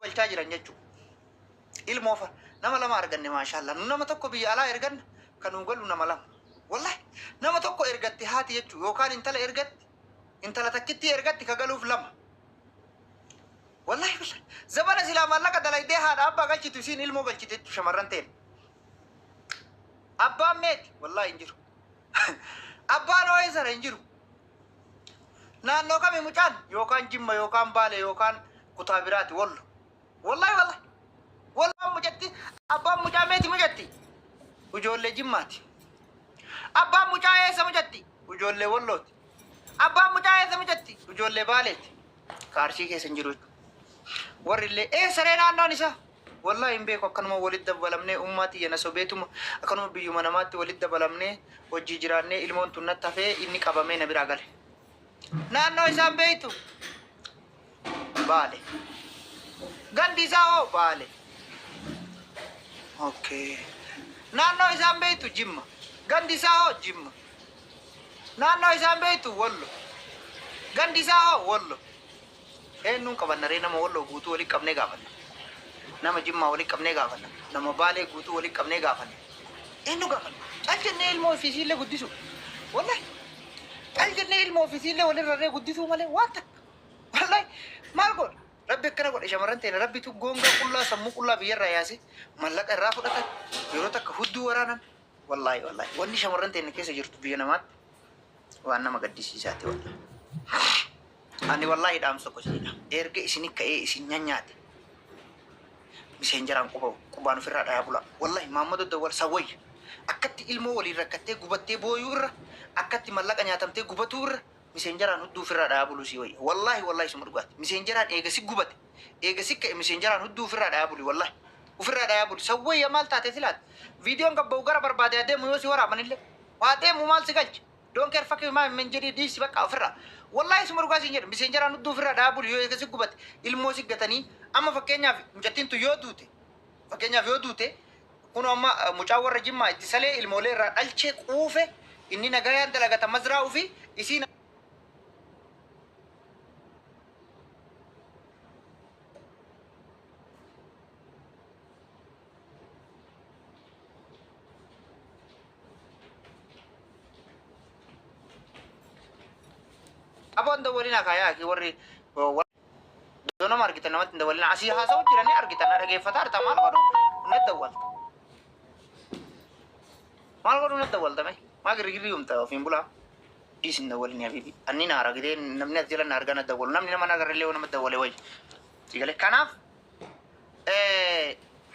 Galchaa jiran jechuudha. Ilmoo fa nama lama arganne, maashaallah. Nu nama tokko biyya alaa erganna, kan nu galu nama lama. Wallahi nama tokko ergatti haati jechuudha, yookaan intala ergatti, intala takkitti ergatti, ka galuuf lama. Wallahi billahi zabana silaa maallaqa dalaydee haadha abbaa galchitu, isiin ilmoo galchite jechuudha shamarran ta'en. Abbaan meeti? Wallahi hin jiru. Abbaan hoo'ee sana hin jiru. Naannoo kami mucaan? Yookaan Jimma, yookaan Baale, yookaan kutaa biraati, Wollo. Wallahi wallahi. Wallahi mucatti, abbaan mucaa meeti mucatti? Ijoollee Jimmaati. Abbaan mucaa eessa mucatti? Ijoollee Wollooti. Abbaan mucaa eessa mucatti? Ijoollee Baaleeti. Ka Arsii keessa hin jiru jechuudha. Warri illee eessa ree naannoon isaa? Wallahi hin beeku, akkanuma walitti dabalamnee, ummaa tiyya na sobeetuma akkanuma biyyuma namaatti walitti dabalamnee hojii jiraannee, ilmoon tun natti hafee, inni qabamee na biraa gale. Naannoo isaan beektu? Baale. Gandi isaa hoo? Baale. Okay. Naannoo isaan beektu? Jimma. Gandi isaa hoo? Jimma. Naannoo isaan beektu? Wollo. Gandi isaa hoo? Wollo. Eenyuun qabanna ree? Nama Walloo guutuu walitti qabnee gaafanna. Nama Jimmaa walitti qabnee gaafanna. Nama Baalee guutuu walitti qabnee gaafanna. Eenyu gaafanna? Cal jennee ilmoo ofiisiillee guddisu. Wallahi. Cal jennee ilmoo ofiisiillee walirra ree guddisuu malee waan takka. Wallahi maal godha? Rabbi akkana godhe shamarran teena, Rabbitu goongaa qullaa, sammuu qullaa biyyarraa yaase, mallaqa irraa fudhatan, yeroo takka hudduu waraanan. Wallahi wallahi wanni shamarran teenya keessa jirtu biyya namaatti waan nama gaddisiisaati wallahi. Ani wallahi dhaamsa tokko isinidha. Erga isini ka'ee isin nyanyaate, miseenjaraan quba qubaan ofirraa dhayaa bulaa. Wallahi Maammado Dawwal sawwayya. Akkatti ilmoo waliin rakkattee gubattee booyuu irra, akkatti mallaqa nyaatamtee gubatuu irra, miseenjaraan hudduu ofirraa dhayaa buluu sii wayya. Wallahi wallahi suma dhugaati. Miseenjaraan eega si gubate, eega si ka'e, miseenjaraan hudduu ofirraa dhayaa buli wallahi. Ofirraa dhayaa buli. Sawwayya maal taate silaati? Viidiyoon gabba'u gara barbaade adeemu, yoo si waraabanillee. Waa deemu maal si galche? Don't care, fuck you maa hin jedhii, dhiisi bakka ofirraa. Wallahi suma dhugaa siin jedhe, miseenjaraan hudduu ofirraa dhayaa buli. Yoo eega si gubate, ilmoo si gatanii, amma fakkeenyaaf mucattiin tun yoo duute, fakkeenyaaf yoo duute, kun amma mucaan warra Jimmaa itti salee ilmoolee irraa dhalchee quufe, inni nagayaan dalagata mazraa ofii, isiin Aboon dawwalinaa kaayaa akii warri iddoo nama argitan namatti hin dawwalinaa. Asii haasa'u jiranii argitan, na dhageeffataa arta, maal godhu na dawwalta? Maal godhu na dawwalta? Mee maa girrigirrii humta ofiin bulaa? Dhiis, hin dawwalini habibi. Anni na argitee, namni as jala na argaa na dawwalu, namni nama na agarrellee yoo nama dawwale wayya si galee. Kanaaf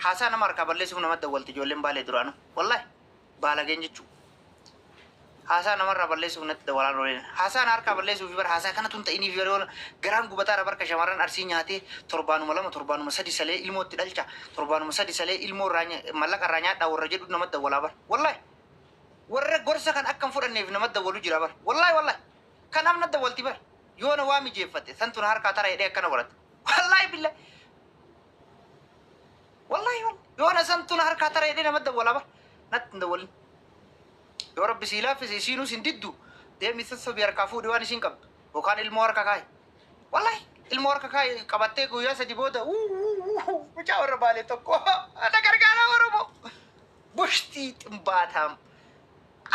haasaa nama harkaa balleessuuf nama dawwalti ijoolleen Baalee duraanuu, wallahi baalageen jechuu. Haasaa namarraa balleessuuf natti dawwalaan ooleen. Haasaa na harkaa balleessuuf bara haasaa kanatu hin ta'iniif yeroo garaan gubataara barka shamarran Arsii nyaatee torbaanuma 2, torbaanuma 3 salee ilmoo itti dhalcha, torbaanuma 3 salee ilmoo irraa mallaqa irraa nyaadhaa warra jedhu nama dawwalaa bara. Wallahi warra gorsa kan akka hin fudhanneef nama dawwalu jira bara. Wallahi wallahi kanaaf na dawwalti bara. Yoona waa mijeeffate santu na harkaa tara jedhee akkana godhata. Wallahi billahi. Wallahi wallahi yoona santu na harkaa tara jedhee nama dawwalaa bara. Natti hin dawwalin. Yoo Rabbi sii laaffise, isiinuu sin diddu, deemi sossobii harkaa fuudhi waan isiin qabdu, yookaan ilmoo harka kaayi. Wallahi ilmoo harka kaayi, qabattee guyyaa 3 booda wuu, mucaa warra Baalee tokko na gargaaraa, Oromoo. Bushtii ximbaataam.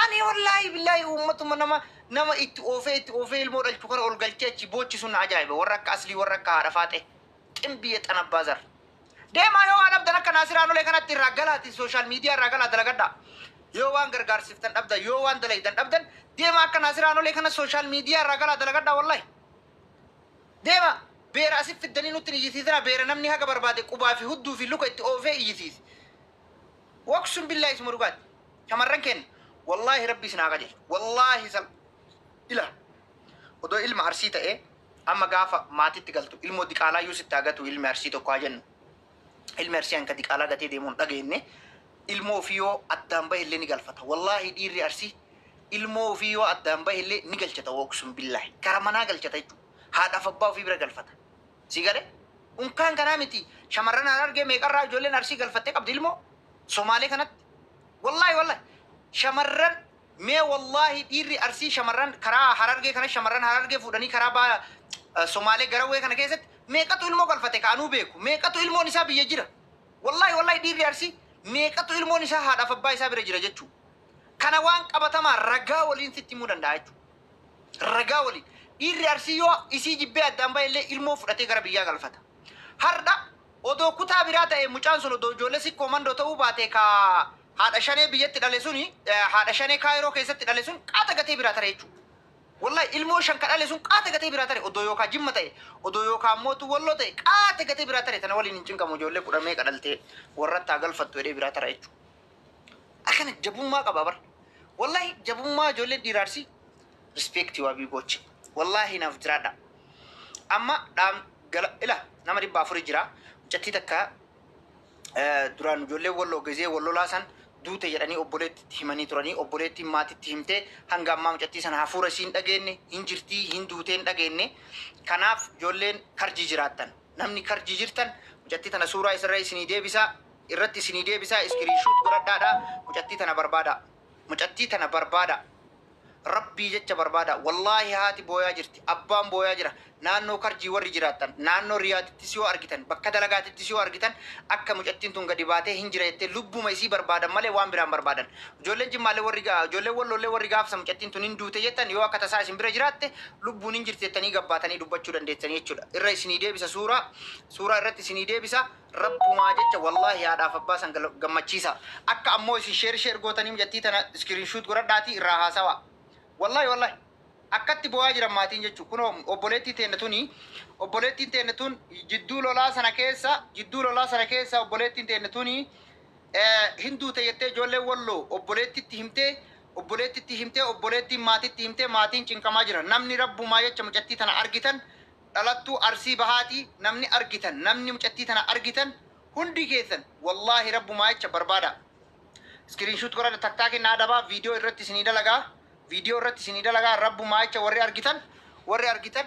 Ani wallaahi billaahi uummatuma nama itti oofee itti oofee ilmoo dhalchu kana ol galchee achi boochisuun na ajaa'iba, warra akka Aslii, warra akka haadha Faaxee. Ximbii xanabbaa zar. Deemaa, yoo waa dhabdan akka Naasiraan olee kanatti irraa galaati, social media irraa galaa dalagadhaa. Yoo waan gargaarsiftan dhabdan, yoo waan dalaydan dhabdan, deemaa akka Naasiraan olee kana social media irraa galaa dalagadhaa wallahi. Deema, beera asit fiddanii nutti hin iyyisiisinaa, beera namni haga barbaade qubaa fi hudduu fi luka itti oofee iyyisiise. Waqsun billaahi isuma dhugaati. Shamarran keenya wallaahi Rabbi isin haa qajeelchu. Wallaahi sal ila odoo ilma Arsii ta'ee, amma gaafa maatitti galtu ilmoo diqaalaa iyyuu sitti haa gatu ilmi Arsii tokko haa jennu. Ilmi Arsii hanka diqaalaa gatee deemu hin dhageenye, ilmoo ofii yoo addaan bahe illee ni galfata. Wallaahi dhiirri Arsii ilmoo ofii yoo addaan bahe illee ni galchata, waqsun billaahi. Kara manaa galchata jechuudha. Haadhaaf abbaa ofii bira galfata. Si galee? Unkaan kanaa miti, shamarran Harargee meeqarraa ijoolleen Arsii galfattee qabdi ilmoo Somaalee kanatti. Wallaahi wallaahi shamarran mee, wallaahi dhiirri Arsii shamarran karaa Harargee kana, shamarran Harargee fuudhanii karaa baa Somaalee Garawwee kana keessatti Meeqatu ilmoo galfate kaanuu beeku? Meeqatu ilmoon isaa biyya jira? Wallahi, wallahi, dhiirri Arsii meeqatu ilmoon isaa haadhaaf abbaa isaa bira jira jechuudha. Kana waan qabatamaa ragaa waliin sitti himuu danda'a jechuudha. Ragaa waliin. Dhiirri Arsii yoo isii jibbee addaan bahe illee ilmoo fudhatee gara biyyaa galfata. Har'a odoo kutaa biraa ta'e, mucaan sun odoo ijoollee Sikkoo Mandoo ta'uu baate, ka haadha shanee biyyatti dhale suni, haadha shanee Kaayiroo keessatti dhale sun, qaata gatee biraa tare jechuudha. Wallahi, ilmoo shan ka dhale sun qaata gatee biraa tare. Odoo yookaan Jimma ta'e, odoo yookaan mootu Walloo ta'e, qaata gatee biraa tare. Tana waliin hin cinqamu, ijoollee 10 meeqa dhaltee warrattaa galfattu jedhee biraa tara jechuudha. Akkana jabummaa qaba bar. Wallahi, jabummaa ijoolleen dhiira Arsii, respect waa biiboochi. Wallahi, naaf jiraadha. Amma dhaam gala ila nama 400 jira. Mucattii takka duraan ijoolleen Walloo gazee Wallolaa san duute jedhanii obboleettitti himanii turanii. Obboleettiin maatitti himtee hanga ammaa mucattii sana hafuura isiin dhageenye, hin jirtii hin duutee hin dhageenye. Kanaaf ijoolleen Karjii jiraattan, namni Karjii jirtan, mucattii tana suuraa isarra isinii deebisaa, irratti isinii deebisaa, screenshot godhadhaadha. Mucattii tana barbaada, mucattii tana barbaada, Rabbii jecha barbaada. Wallaahi, haati booyaa jirti, abbaan booyaa jira. Naannoo Karjii warri jiraattan, naannoo Riyaadittis yoo argitan, bakka dalagaatittis yoo argitan, akka mucattiin tun gadi baatee hin jira jettee lubbuma isii barbaadan malee waan biraan barbaadan. Ijoolleen Jimmaallee warri, ijoolleen Walloollee warri gaafsa mucattiin tun hin duute jettan, yoo akka tasaa isin bira jiraatte, lubbuun hin jirti jettanii gabbaatanii dubbachuu dandeessanii jechuudha. Irra isinii deebisa, suuraa irratti isinii deebisa. Rabbumaa jecha, wallaahi, haadhaaf abbaa san gammachiisa. Akka ammoo isin share share gootanii mucattii tana screenshot godhadhaatii irraa haasawaa. Wallaahi, wallaahi, akkatti boo'aa jiran maatiin jechuun. Kunoo obboleettii teenne tuni, obboleettiin teenne tun jidduu lolaa sana keessa obboleettiin teenne tuni hin duute jettee ijoolleen Walloo obboleettitti himtee, obboleettitti himtee, obboleettiin maatitti himtee, maatiin cinqamaa jira. Namni rabbumaa jecha mucattii tana argitan, dhalattuu Arsii Bahaatii, namni argitan, namni mucattii tana argitan hundi keessan, wallaahi, rabbumaa jecha barbaada. Screenshot godhadha, taktaa kennaa adabaa, viidiyoo irratti isinii dalagaa, viidiyoo irratti isinii dalagaa. Rabbumaa jecha warri argitan, warri argitan,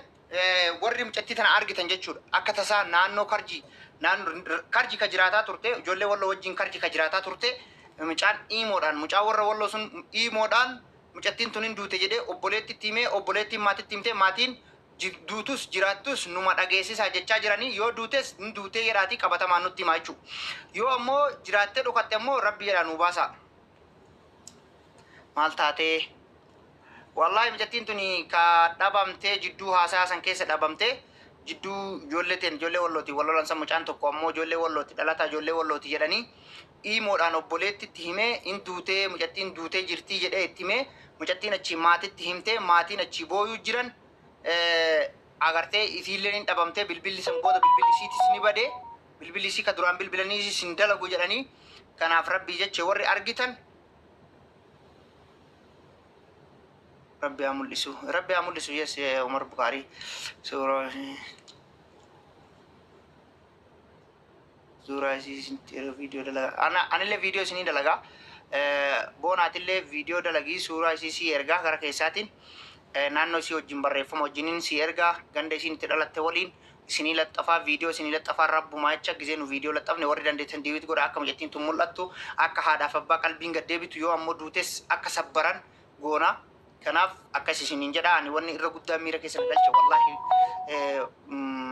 warri mucattii tana argitan jechuudha. Akka tasaa naannoo Karjii, naannoo Karjii ka jiraataa turte, ijoollee Walloo wajjin Karjii ka jiraataa turte, mucaan iimoodhaan, mucaa warra Walloo sun iimoodhaan mucattiin tun hin duute jedhee obboleettitti himee, obboleettiin maatitti himtee, maatiin duutus jiraattus numa dhageessisaa jechaa jiranii. Yoo duutes hin duutee jedhaatii qabatamaan nutti himaa jechuudha. Yoo ammoo jiraattee dhokatte ammoo Rabbi jedhaa nuu baasaa. Maal taatee? Wallaahi, mucattiin tuni ka dhabamtee jidduu haasaa san keessa dhabamtee, jidduu ijoollee teen, ijoollee Wallooti wal lolan san, mucaan tokko ammoo ijoollee Wallooti, dhalataa ijoollee Wallooti jedhanii iimoodhaan obboleettitti himee, hin duutee, mucattiin duutee jirtii jedhee itti himee, mucattiin achii maatitti himtee, maatiin achii booyuu jiran. Agartee, isiilleen hin dhabamtee. Bilbilli san booda bilbilli isiitis ni badee, bilbilli isii ka duraan bilbilanii hin dalagu jedhanii. Kanaaf Rabbii jecha warri argitan, Rabbi haa mul'isu, Rabbi haa mul'isu. Yes, Umar Bukaarii, suuraa isii viidiyoo dalagaa. Anillee viidiyoo isinii dalagaa, boonaatillee viidiyoo dalagii, suuraa isii sii ergaa, gara keessaatiin naannoo isii wajjin barreeffama wajjiniin sii ergaa, ganda isiin itti dhalatte waliin isinii laxxafaa, viidiyoo isinii laxxafaa. Rabbumaa jecha gizee nu viidiyoo laxxafne warri dandeettan duet godha, akka mucattiin tun mul'attu, akka haadhaaf abbaa qalbiin gad deebitu, yoo ammoo duutes akka sabbaran goona. Kanaaf akkas isiniin jedha. Ani wanni irra guddaa miira keessa na galche, wallaahi,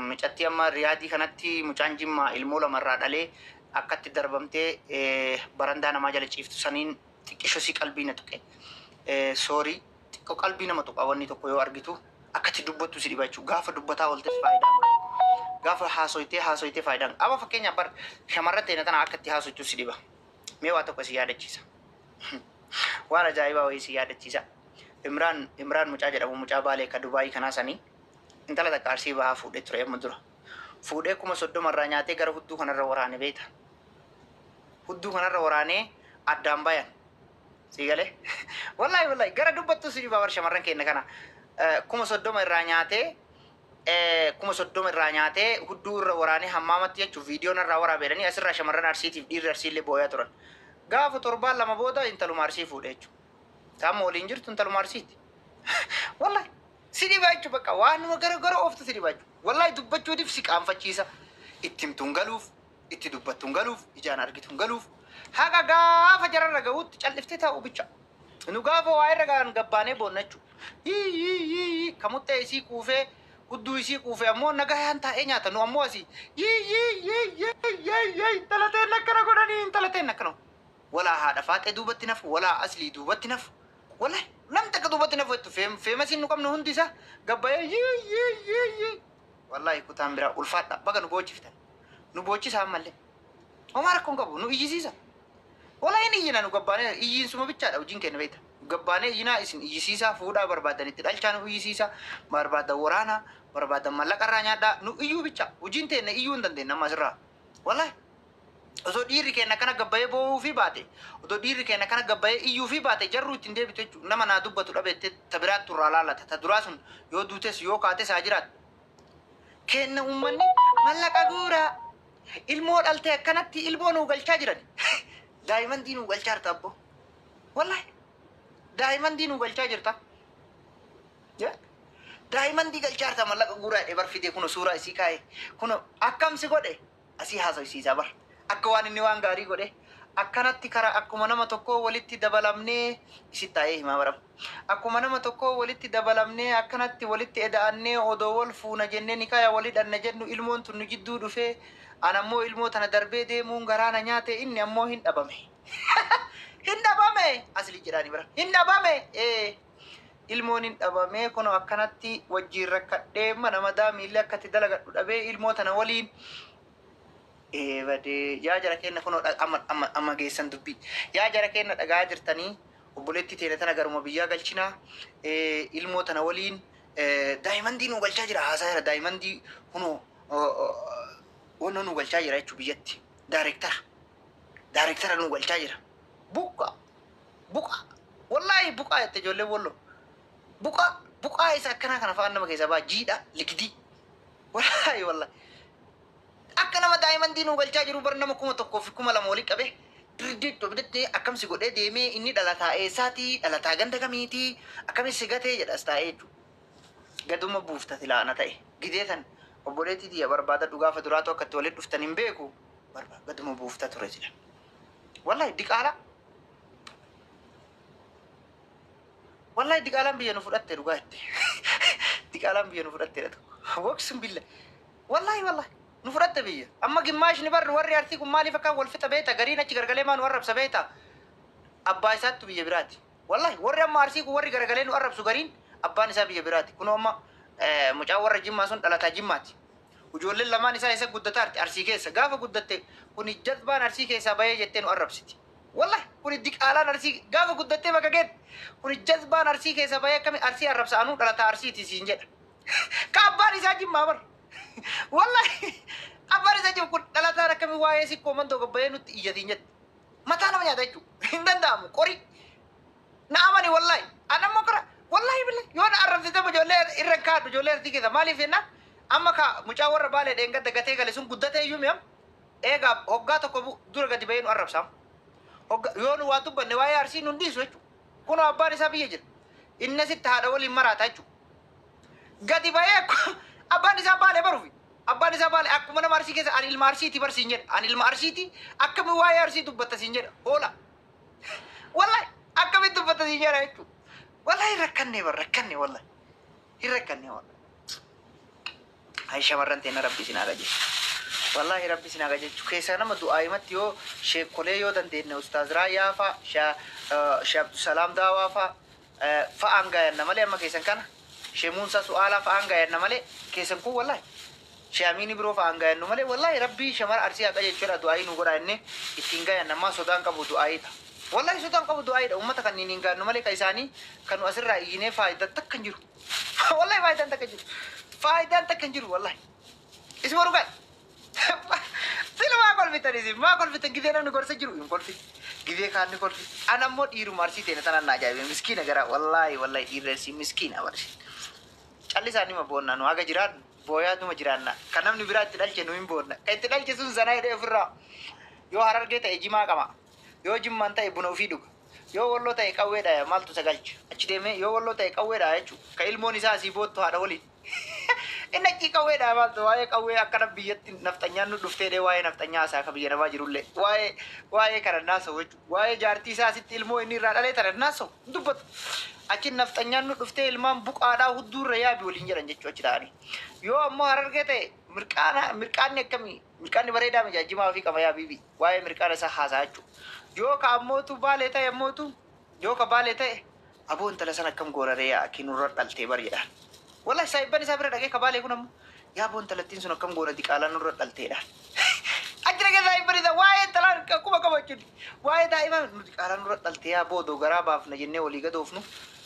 mucattii amma Riyaadii kanatti mucaan Jimmaa ilmoo lamarraa dhalee akkatti darbamtee barandaa namaa jala ciiftu saniin xiqqisho si qalbii na tuqe. Sorry, xiqqoo qalbii nama tuqa. Wanni tokko yoo argitu akkatti dubbattu si dhiba jechuudha. Gaafa dubbataa ooltes faayidaa qabu. Gaafa haasoytee haasoytee faayidaan qaba. Fakkeenyaaf bar shamarran teena tana akka itti haasoytu si dhiba. Mee waa tokko si yaadachiisa. Waan ajaa'ibaa wayii si yaadachiisa. Imraan, Imraan mucaa jedhamu, mucaa Baalee ka Dubaayii kanaa sanii, intala takka Arsii Bahaa fuudhee ture amma dura. Fuudhee 30,000 irraa nyaatee gara hudduu kanarra waraane, beekta. Hudduu kanarra waraanee addaan bayan. Sii galee? Wallaahi, wallaahi, gara dubbattu si dhibaa bar shamarran keenya kana. 30,000 irraa nyaatee, 30,000 irraa nyaatee hudduu irra waraanee hammaamatti jechuun viidiyoon irraa waraabeedhanii asirraa shamarran Arsiitiif dhiirri Arsiillee booyaa turan. Gaafa torbaan 2 booda intaluma Arsii fuudhe jechuudha. Taamma waliin jirtu intaluma Arsiiti. Wallaahi si dhibaa jechuudha, bakka waanuma gara gara ooftu si dhibaa jechuudha. Wallaahi, dubbachuutiif si qaanfachiisa. Itti himtuun galuuf, itti dubbattuun galuuf, ijaan argituun galuuf. Haqa gaafa jararra gahuutti calliftee taa'u bicha. Nu gaafa waa irra gahan gabbaanee boonna jechuudha. Hii hii hii kamuttee isii kuufee. Hudduu isii quufe ammoo nagayaan taa'ee nyaata. Nu ammoo asii yii yii yii yii yii yii intalateen akkana godhanii intalateen akkana. Walaa haadha faaxee duubatti nafu, walaa aslii duubatti nafu. Wallahi namni takka duubatti nafu jettu feemasiin nu qabnu hundi isaa gabbayee yii yii yii yii. Wallahi kutaan biraa ulfaadha, baga nu boochiftan. Nu boochisa ammallee. Homaa rakkoon qabu, nu iyyisiisa. Wallahi hin iyyina, nu gabbaanee iyyiinsuma bichaadha hojiin keenya, beekta. Nu gabbaanee iyyinaa, isin iyyisiisaa, fuudhaa barbaadan itti dhalchaa, nu iyyisiisa, barbaadan waraanaa, barbaadan mallaqa irraa nyaadhaa, nu iyyuu bicha. Hojiin teenya iyyuu hin dandeenye amma asirraa. Wallahi osoo dhiirri keenya akkana gabbayee boo'uu fi baate, osoo dhiirri keenya akkana gabbayee iyyuu fi baate, jarruu ittiin deebitu jechuudha. Nama naa dubbatu dhabeette ta biraattu irraa laalata. Ta duraa sun yoo duutes yoo kaates haa jiraattu. Kenna uummanni mallaqa guuraa. Ilmoo dhaltee akkanatti ilmoo nuu galchaa jiran. Daa'imandii nuu galchaa jirta abbo. Wallahi daa'imandii nuu galchaa jirta. Daa'imandii galchaa jirta, mallaqa guuraa jedhee bar fidee kun suuraa isii kaa'e. Kun akkam si godhe asii haasofsiisaa bar. Akka waan inni waan gaarii godhe. Akkanatti karaa akkuma nama tokkoo walitti dabalamnee isitti taa'ee himaa barama. Akkuma nama tokkoo walitti dabalamnee, akkanatti walitti eda'annee, odoo wal fuuna jennee nikaaya walii dhanna jennu, ilmoon tun nu jidduu dhufee, an ammoo ilmoo tana darbee deemuun garaa na nyaate, inni ammoo hin dhabame. Hin dhabame! Asli jedhaani bara. Hin dhabame! Ee. Ilmoon hin dhabame, kunoo akkanatti wajjiin rakkadhee, mana madaa miillee akkatti dalagadhu dhabee ilmoo tana waliin. Ee badee, yaa jara kenna, kunoo amma amma amma geessan dubbii. Yaa jara kenna, dhagaa jirtanii, obboleettii teenya tana garuma biyyaa galchinaa, ilmoo tana waliin daa'imandii nu galchaa jira, haasaa jira, daa'imandii kunoo wanno nu galchaa jira jechuu biyyatti. Daarektara nu galchaa jira. Buqa buqa, wallaahi buqaa jette ijoolleen Walloo. Buqaa buqaa isa akkanaa kana fa'aan nama keessaa ba'a, jiidha likidii. Wallaahi wallaahi. Akka nama daa'imandii nu galchaa jiru bar, nama 1000 fi 2000 walii qabee dirdiddoo bidattee akkamsi godhee deemee, inni dhalataa eessaatii, dhalataa ganda kamiitii, akkamis si gatee jedhas taa'ee jechuudha. Gaduma buufta tilaana ta'e gidee tan obboleettii tiyya barbaada dhugaafa duraatu akka itti walitti dhuftan hin beeku, gaduma buufta ture sila. Wallahi diqaalaa. Wallahi diqaalaan biyya nu fudhatte, dhugaa itti. Diqaalaan biyya nu fudhattedha tokko. Waqsun billa. Wallahi wallahi nu fudhatte biyya. Amma gimmaashni barri warri Arsii kun maaliif akka wal fixa beekta? Gariin achi gargalee maa nu arrabsa beekta? Abbaa isaattu biyya biraati. Wallahi warri amma Arsii kun, warri garagalee nu arrabsu gariin abbaan isaa biyya biraati. Kunoo amma mucaan warra Jimmaa sun dhalataa Jimmaati. Ijoolleen lamaan isaa isa guddataarti Arsii keessa. Gaafa guddatte kuni jazbaan Arsii keessaa bahee jettee nu arrabsiti. Wallahi kuni diqaalaan Arsii gaafa guddattee bakka geette, kuni jazbaan Arsii keessaa bahee akkami Arsii arrabsa, anuu dhalataa Arsiiti siin jedha. Ka abbaan isaa Jimmaa bar. Wallahi abbaan isaa Jimma, kun dhalataan akkamii waa'ee sikkoo mandoo gabbayee nutti iyyatiin jette. Mataa nama nyaata jechuudha. Hin danda'amu qori. Na amani, wallahi. An ammoo kara wallahi billahi yoo na arrabsite ijoollee irra hin kaadhu, ijoollee Arsii keessa. Maaliif jennaan, amma ka mucaa warra Baalee dheengadda gatee gale sun guddatee iyyuu mi'am eegaa hoggaa tokko dura gadi bahee nu arrabsaam. Hogga yoo nu waa dubbanne waa'ee Arsii nun dhiisu jechuudha. Kunoo abbaan isaa biyya jira. Inni asitti haadha waliin maraata jechuudha. Gadi bahee abbaan isaa Baalee baruufi. Abbaan isaa Baalee, akkuma nama Arsii keessa, ani ilma Arsiiti bar siin jedha. Ani ilma Arsiiti, akkami waa'ee Arsii dubbatta siin jedha. Hoola. Wallahi akkamitti dubbatta siin jedha jechuudha. Wallahi rakkanne bar, rakkanne, wallahi. Hin rakkanne wallahi. Ay shamarran teena, rabbi isin haa qajeelchu. Wallahi rabbi isin haa qajeelchu. Keessaa nama du'aayimatti yoo sheekolee yoo dandeenye, Ustaaz Raayyaa fa'a, Shee Abdusalaam Daawaa fa'a fa'aan gaayanna malee, amma keessan kana Shee Muusaa Su'aalaa fa'aan gaayanna malee, keessan kun wallahi Shee Amiini biroo fa'aan gaayannu malee, wallahi rabbii shamara Arsii haa qajeelchu jedha, du'aayii nu godhaa jennee ittiin gaayanna. Ammaa sodaan qabu du'aayiidha. Wallahi sodaan qabu du'aayiidha. Uummata kanneen hin gaannu malee, ka isaanii kan nu asirraa iyyinee faayidaan takka hin jiru. Wallahi faayidaan takka hin jiru. Faayidaan takka hin jiru wallahi. Isuma dhugaa. Sila maa kolfitan isin? Maa kolfitan? Gizee namni gorsa jiru hin kolfit. Gizee kaan ni kolfit. An ammoo dhiiruma Arsii teene tanaan na ajaa'ibe. Miskiina gara, wallahi wallahi dhiirri Arsii miskiina barsi. Callisaan nima boonna, nu haga jiraannu booyaatuma jiraanna. Kan namni biraa itti dhalche nu hin boonna. Kan itti dhalche sun zanaa jedhee ofirraa, yoo Harargee ta'e jimaa qama. Yoo Jimmaan ta'e buna ofii dhuga. Yoo Walloo ta'e qawwee dhaya, maaltu isa galcha. Achi deemee yoo Walloo ta'e qawwee dhaya jechuudha. Ka ilmoon isaa asii boottu haadha waliin. Inni achii qawwee dhaya, maaltu waa'ee qawwee akkana biyyatti nafxanyaan nu dhuftee dee waa'ee nafxanyaa isaa ka biyya namaa jirullee. Waa'ee kana naasa'u jechuudha. Waa'ee jaartii isaa asitti ilmoo inni irraa dhalee tana naasa'u, hin dubbatu. Achi nafxanyaan nu dhuftee ilmaan buqaadhaa hudduurra yaabi waliin jedhan jechuu achi ta'anii. Yoo ammoo Harargee ta'e mirqaana mirqaanni akkamii mirqaanni bareedaa miti jimaa ofii qaba yaa bibi waa'ee mirqaana isaa haasaa jechuudha. Yoo ka ammootu Baalee ta'e ammootu yoo ka Baalee ta'e aboo intala sana akkam goonaree yaa akki nurra dhaltee bar jedhaan. Wallahi saahibban isaa bira dhaqee ka Baalee kun ammoo yaa aboo intalattiin sun akkam goona diqaalaa nurra dhalteedhaan. Achi dhaqee saahibban isaa waa'ee intalaa akkuma qaba jechuudha. Waa'ee daa'imaa nu diqaalaa nurra dhaltee yaa boodoo garaa baafna jennee walii gadoofnu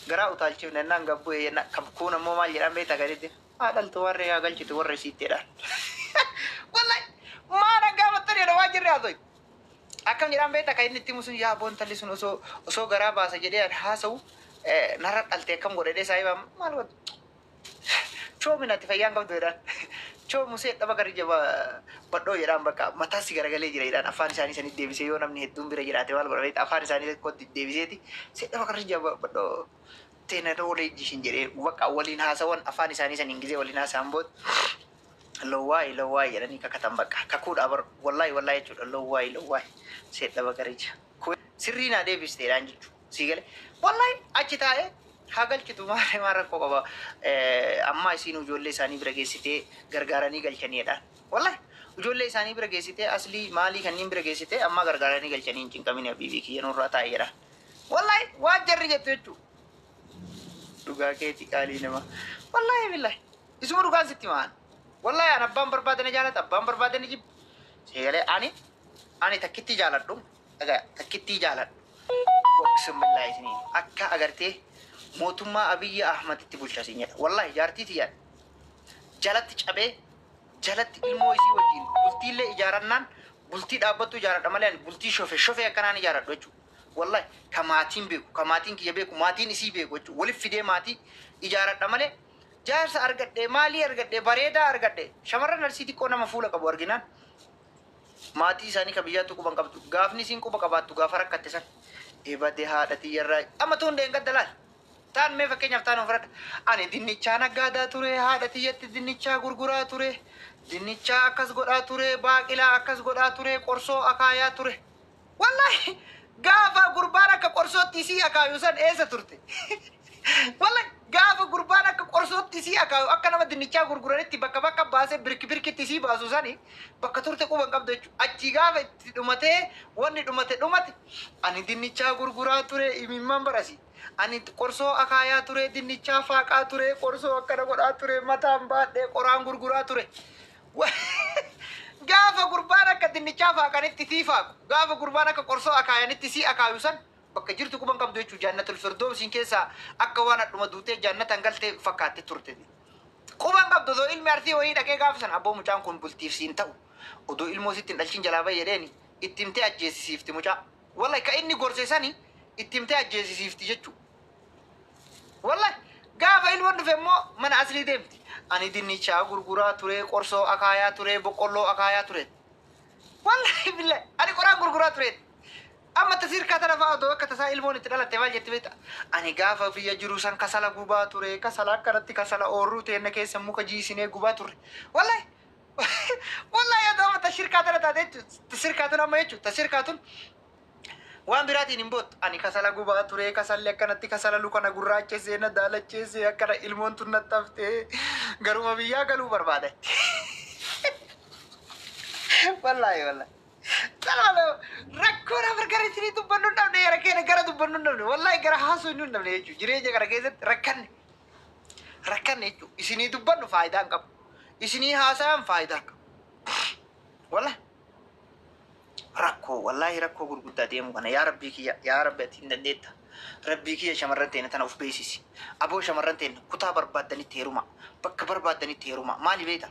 garaa utaalchifne jennaan gabbu'ee jennaan kun ammoo maal jedhaan beektaa gaditti haa dhaltu warri haa galchitu warri siitteedhaan. Wallahi maana gaafattanii jedha waan jirre haasa'u. Akkam jedhaan beektaa kan inni itti himu sun yaa aboo intalli sun osoo osoo garaa baasa jedhee ani haasa'u narra dhalte akkam godha jedhee saahiba maal godha. Choomi natti fayyaan qabdu jedhaan. Choomu see dhaba gari jaba badhoo jedhaan bakka mataa si garagalee jira jedhaan afaan isaanii sanitti deebisee yoo namni hedduun bira jiraate maal godha beektaa afaan isaanii tokkotti deebiseeti see dhaba gari jaba badhoo teena dhoolee jishin jedhee bakka waliin haasawan afaan isaanii saniin gizee waliin haasa'an booda lowwaay lowwaay jedhanii kakatan bakka kakuudha bar wallahi wallahi jechuudha lowwaay lowwaay see dhaba gari jaba sirrii naa deebisteedhaan jechuudha sii galee wallahi achi taa'ee haa galchitu maal maal rakkoo qaba ammaa isiin ijoollee isaanii bira geessitee gargaaranii galchaniidhaan wallahi ijoollee isaanii bira geessitee aslii maalii kanneen bira geessitee ammaa gargaaranii galchanii hin cinqamini habiibii kiyya nurraa taa'e jedhaan wallahi waan jarri jettu jechuudha dhugaa keeti qaalii nama wallahi billahi isuma dhugaan sitti maan wallahi an abbaan barbaadani jaalata abbaan barbaadani jibba seegalee ani ani takkitti jaaladhu dhagaa takkitti jaaladhu bismillah isiniin akka agartee mootummaa Abiyyi Ahmaditti bulcha siin jedha wallahi jaartii tiyyaan jalatti cabee jalatti ilmoo isii wajjin bultiillee ijaarannaan bultii dhaabbattu ijaaradha malee ani bultii shofe shofee akkanaan ijaaradhu jechuudha. Wallahi ka maatiin beeku ka maatiin kiyya beeku maatiin isii beeku jechuudha. Waliif fidee maatii ijaaradha malee jaarsa argadhe maalii argadhe bareedaa argadhe shamarran Arsii xiqqoo nama fuula qabu arginaan maatii isaanii ka biyyaatti quba hin qabdu gaafni isiin quba qabaattu gaafa rakkatte san ebade haadha tiyyarraa amma tuun deengadda laal. Taan mee fakkeenyaaf taan ofirradha. Ani dinnichaa naggaadaa ture, haadha tiyyatti dinnichaa gurguraa ture, dinnichaa akkas godhaa ture, baaqilaa akkas godhaa ture, qorsoo akaayaa ture. Wallahi gaafa gurbaan akka qorsootti isii akaayu san eessa turte? Wallahi gaafa gurbaan akka qorsootti isii akaayu akka nama dinnichaa gurguranitti bakka bakka baasee birki birkitti isii baasu sani bakka turte quba hin qabdu jechuudha. Achii gaafa itti dhumatee wanni dhumate dhumate ani dinnichaa gurguraa ture imimmaan barasi. Ani qorsoo akaayaa ture, dinnichaa faaqaa ture, qorsoo akkana godhaa ture, mataan baadhee qoraan gurguraa ture. Gaafa gurbaan akka dinnichaa faaqanitti sii faaqu, gaafa gurbaan akka qorsoo akaayanitti sii akaayu san bakka jirtu quban qabdu jechuudha. Jannatul Firdoosiin keessaa akka waan hadhuma duutee jannatan galtee fakkaatte turte. Quban qabdu osoo ilmi Arsii wayii dhaqee gaafa san abboo mucaan kun bultiif siin ta'u odoo ilmoo sitti hin dhalchin jalaa bahi jedheeni itti himtee ajjeesisiifti mucaa. Wallahi ka inni gorse sani itti himtee ajjeesisiifti jechuudha. Wallahi gaafa ilmoon dhufe immoo mana aslii deemti. Ani dinnichaa gurguraa ture, qorsoo akaayaa ture, boqqolloo akaayaa ture. Wallahi billahi ani qoraan gurguraa ture. Amma tasirkaa tana fa'aa odoo akka tasaa ilmoon itti dhalatte maal jetti beektaa? Ani gaafa biyya jiru san kasala gubaa ture, kasala akkanatti kasala oorruu teenna keessa muka jiisinee gubaa turre. Wallahi wallahi odoo amma tashirkaa tana taate jechuudha. Tasirkaa tun amma jechuudha. Tasirkaa tun waan biraatiin hin boottu. Ani kasala gubaa ture, kasalli akkanatti kasala luka na gurraachessee na daalacheessee akkana ilmoon tun nattaftee garuma biyyaa galuu barbaada. Wallahi wallahi. Salaam rakkoo nama gara isinii dubbannu hin dhabne gara keenya gara dubbannu hin dhabne wallahi gara haasoo hin dhabne jechuudha. Jireenya kana keessatti rakkanne rakkanne jechuudha. Isinii dubbannu faayidaa hin qabu. Isinii haasa'an faayidaa hin qabu. Wallahi rakkoo wallahi rakkoo gurguddaa deemu kana yaa rabbii kiyya yaa rabbi ati hin dandeetta. Rabbii kiyya shamarran teenya tana of beeksisi. Aboo shamarran teenya kutaa barbaaddanitti heeruma. Bakka barbaaddanitti heeruma. Maali beekta?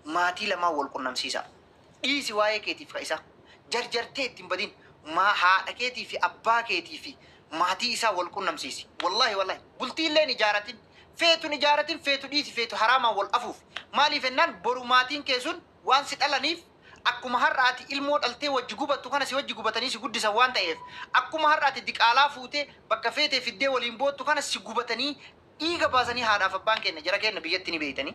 Maatii lamaan wal qunnamsiisa. Dhiisi waa'ee keetiif ka isaa. Jarjartee ittiin badin. Maa haadha keetii fi abbaa keetii fi maatii isaa wal qunnamsiisi. Wallahi wallahi bultii illee hin ijaaratin. Feetu hin ijaaratin feetu dhiisi feetu haraamaan wal afuuf. Maaliif jennaan boru maatiin kee sun waan si dhalaniif akkuma har'a ati ilmoo dhaltee wajji gubattu kana si wajji gubatanii si guddisan waan ta'eef akkuma har'a ati diqaalaa fuutee bakka feetee fiddee waliin boottu kana si gubatanii dhiiga baasanii haadhaaf abbaan keenya jara keenya biyyatti ni beeytanii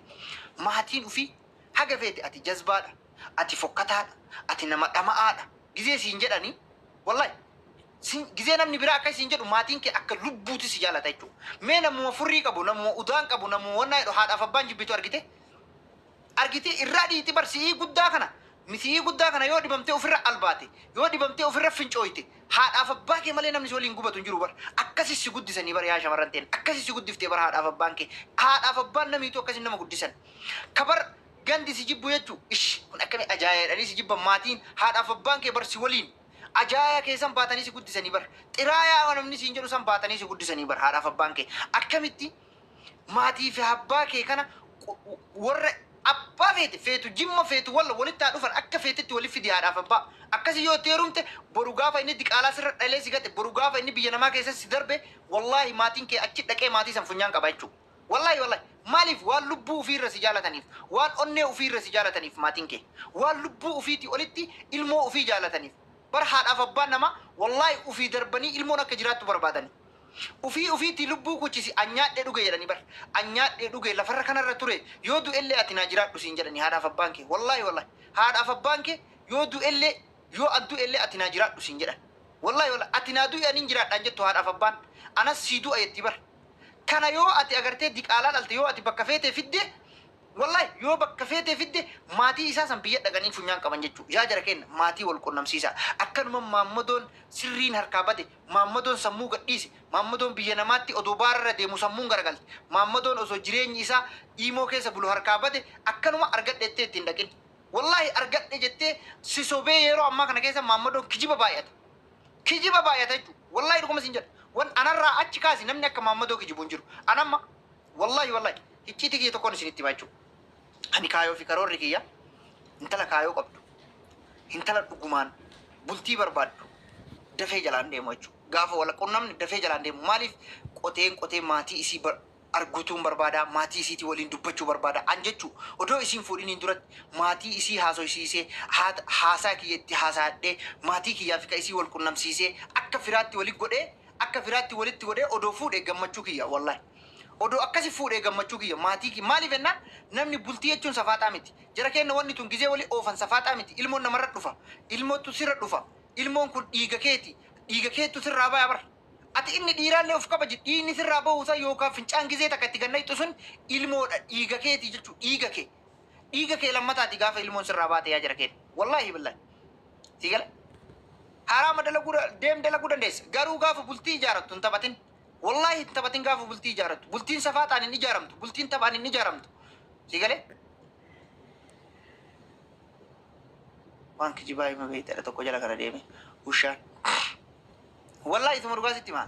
maatiin ufii haga feete ati jazbaadha ati fokkataadha ati nama dhama'aadha gizee siin jedhanii wallahi Gizee namni biraa akka isin jedhu maatiin kee akka lubbuuti si jaalata jechuudha. Mee namuma furrii qabu, namuma udaan qabu, namuma wannaa jedhu haadhaaf abbaan jibbitu argite? Argite irraa dhiiti bar si'ii guddaa kana. Si'ii guddaa kana yoo dhibamtee ofirra albaate, yoo dhibamtee ofirra fincooyte, haadhaaf abbaa kee malee namni si waliin gubatu hin jiru bar. Akkasi si guddisanii bar yaa shamarran ta'en. Akkasi si guddiftee bar haadhaaf abbaan kee. Haadhaaf abbaan namiitu akkasi nama guddisan. Kabar gandi si jibbu jechuu ish kun akkami ajaa'iba si jibban maatiin haadhaaf abbaan kee bar si waliin. Ajaa'iba keessan baatanii si guddisanii bar. Xiraayaa namni siin jedhu san baatanii si guddisanii bar haadhaaf abbaan kee. Akkamitti maatii fi abbaa kee kana warra abbaa feete feetu jimma feetu walla walitti haa dhufan akka feetetti walitti fidi haadhaaf abbaa. Akkasii yoo itti heerumte boru gaafa inni diqaalaa sirra dhalee si gate, boru gaafa inni biyya namaa keessatti si darbe, wallaahi maatiin kee achi dhaqee maatii san funyaan qaba jechuudha. Wallaahi wallaahi maaliif? Waan lubbuu ofiirra si jaalataniif, waan onnee ofiirra si jaalataniif, maatiin kee waan lubbuu ofiitii olitti ilmoo ofii jaalataniif. Bar haadhaaf abbaan namaa wallaahi ofii darbanii ilmoon akka jiraattu barbaadani. Ufii ufiitii lubbuu kuchisi anyaadhee dhuge jedhanii bar. Anyaadhee dhuge lafarra kanarra ture yoo du'ellee ati naa jiraadhu siin jedhanii haadhaaf abbaan kee. Wallaahi wallaahi haadhaaf abbaan kee yoo du'ellee, yoo an du'ellee ati naa jiraadhu siin jedhan. Wallaahi wallaahi ati naa du'e anin jiraadhaan jettu haadhaaf abbaan. Anas sii du'a jetti bar. Kana yoo ati agartee diqaalaa dhalte, yoo ati bakka feetee fidde, wallahi yoo bakka feetee fidde maatii isaa san biyya dhaqanii funyaan qaban jechuudha. Yaa jara kenna, maatii wal qunnamsiisa. Akkanuma maammadoon sirriin harkaa bade, maammadoon sammuu gadhiise, maammadoon biyya namaatti odoo baararra deemu sammuun garagalte, maammadoon osoo jireenyi isaa iimoo keessa bulu harkaa bade, akkanuma argadhe jettee ittiin dhaqin. Wallahi argadhe jettee si sobee yeroo ammaa kana keessa maammadoon kijiba baay'ata. Kijiba baay'ata jechuudha. Wallahi dhuguma sin jedha. Wan anarraa achi kaasi namni akka maammadoo kijibu hin jiru. Anamma wallahi wallahi icciitii kiyya tokkoon isinitti hima jechuudha. Ani kaayoo fi karoorri kiyya intala kaayoo qabdu, intala dhugumaan bultii barbaaddu dafee jalaan deemu jechuudha. Gaafa wal qunnamne dafee jalaan deemu. Maaliif? Qoteen qotee maatii isii arguutuun barbaada, maatii isiitii waliin dubbachuu barbaada. An jechuu odoo isiin fuudhiniin duratti maatii isii haasoysiisee, haasaa kiyya itti haasaadhee, maatii kiyyaa fi ka isii wal qunnamsiisee, akka firaatti walitti godhee, akka firaatti walitti godhee odoo fuudhee gammachuu kiyya wallahi. Odoo akkasi fuudhee gammachuu kiyya maatii kiyya. Maaliif jennaan, namni bultii jechuun safaaxaa miti. Jara keenya wanni tun gizee walii oofan safaaxaa miti. Ilmoon namarra dhufa. Ilmootu sirra dhufa. Ilmoon kun dhiiga keeti. Dhiiga keetu sirraa baya bara. Ati inni dhiiraallee of kabaji, dhiigni sirraa bahuusaa yookaan fincaan gizee takka itti ganna sun ilmoodha, dhiiga keeti jechuudha, dhiiga kee. Dhiiga kee lammataati gaafa ilmoon sirraa baate yaa jara keenya. Wallaahi billahi. Si gala? Haraama dalaguu deem dalaguu dandeessa. Garuu gaafa bultii ijaarattu hin taphatin. Wallaahi hin taphatin gaafa bultii ijaarattu. Bultiin safaaxaan hin ijaaramtu. Bultiin taphaan hin ijaaramtu. Si galee? Waan kijibaa hima beeytadha tokko jala kana deeme. Ushaan. Wallaahi isuma dhugaa sitti himaa.